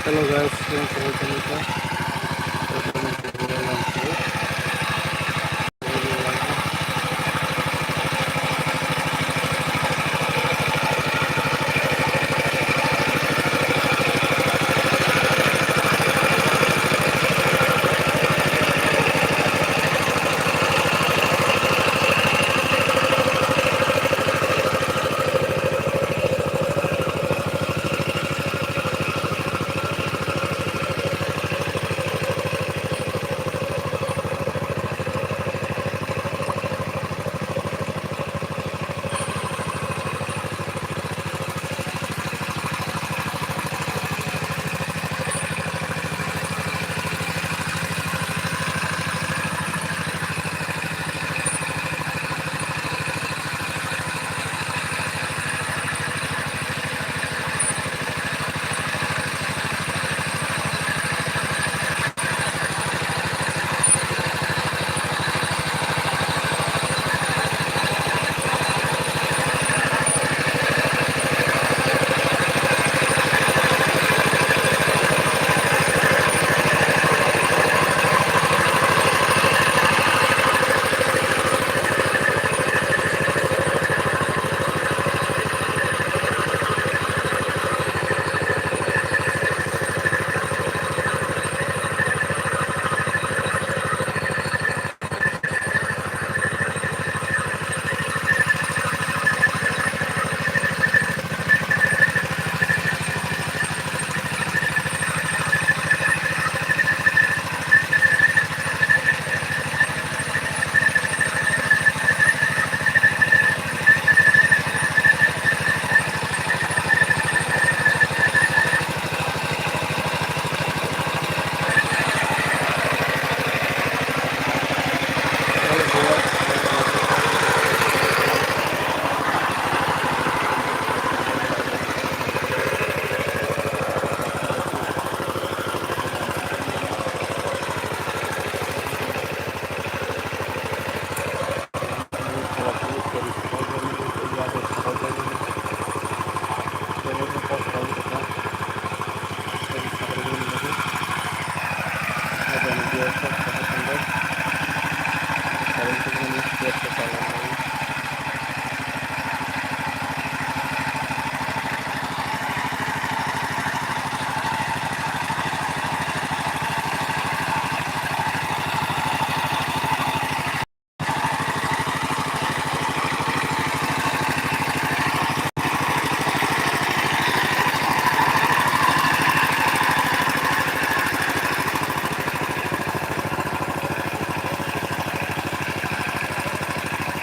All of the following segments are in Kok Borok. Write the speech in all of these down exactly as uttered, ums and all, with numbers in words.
Hello guys, welcome to my channel.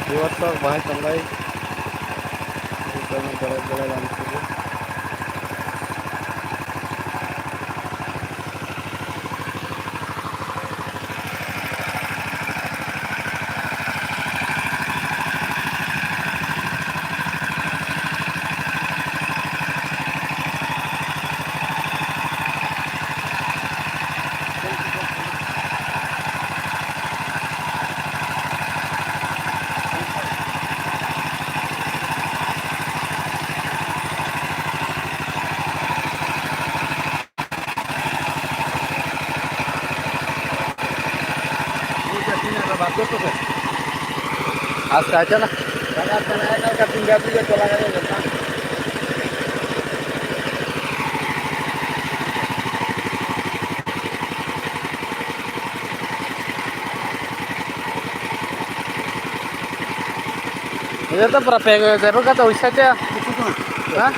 Viewers rok bahai tonglai. Belai belai lama sidi. Aste acha na. Ito pura pego, pero kata uisa cha. Ha?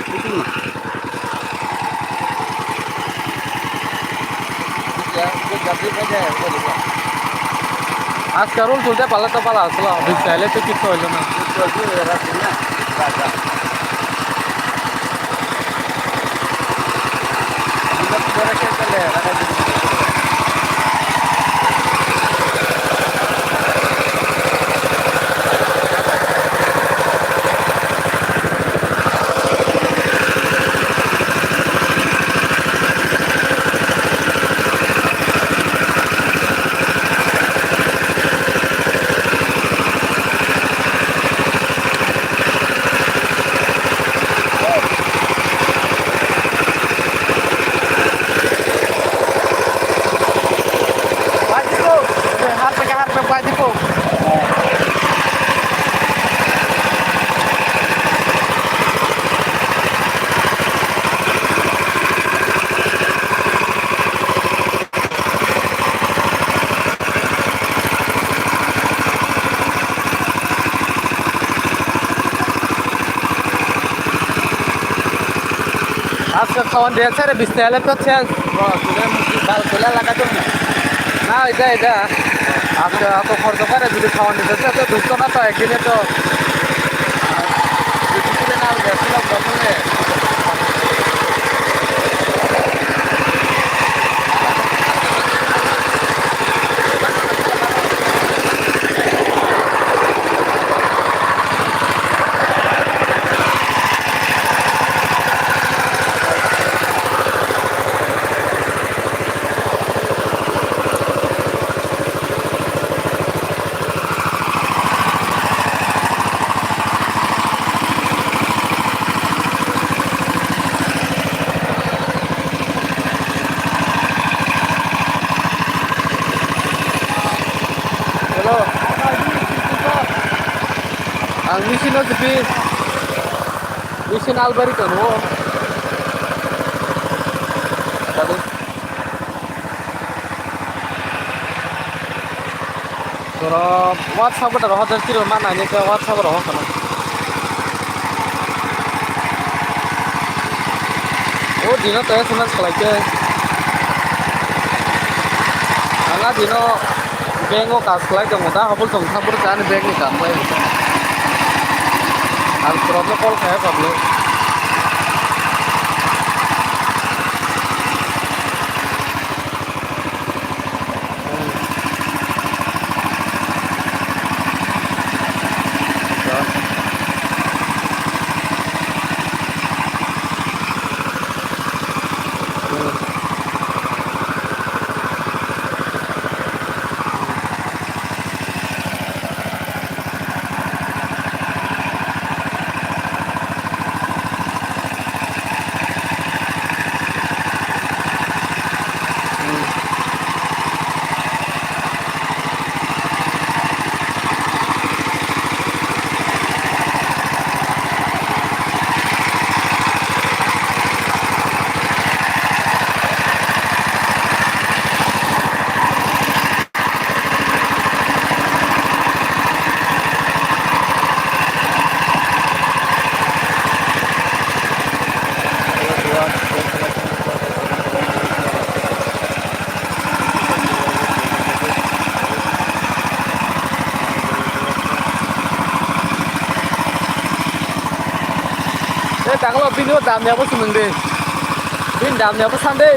Aska rul tulte pala to pala asla, office chaile to kichu hoilo na. আজকে খাওয়ান দিয়েছে রে, বিশ টাকা তো চেঞ্জ। ও, তুলে মুখে বাল তুলে লাগা তো না। না, এটা, এটা। আজকে এত খরচ করে যদি খাওয়ান দিতে চায়, তো দুশো না তো একদিনে তো। Hello. Ang machine o siphi. Machine albar tongo. Tadi. Borok WhatsApp o rohor, tiro ma naini khe WhatsApp o rohor kana. O dino to S M S khlai khe. Ang a dino bank o kaj khlai tongo da, hobol tong thang phuru chani bank ni kam bai. Ang problem call khe problem. Tei taklo bini o damya bo swnam de. Bini damya bo san de.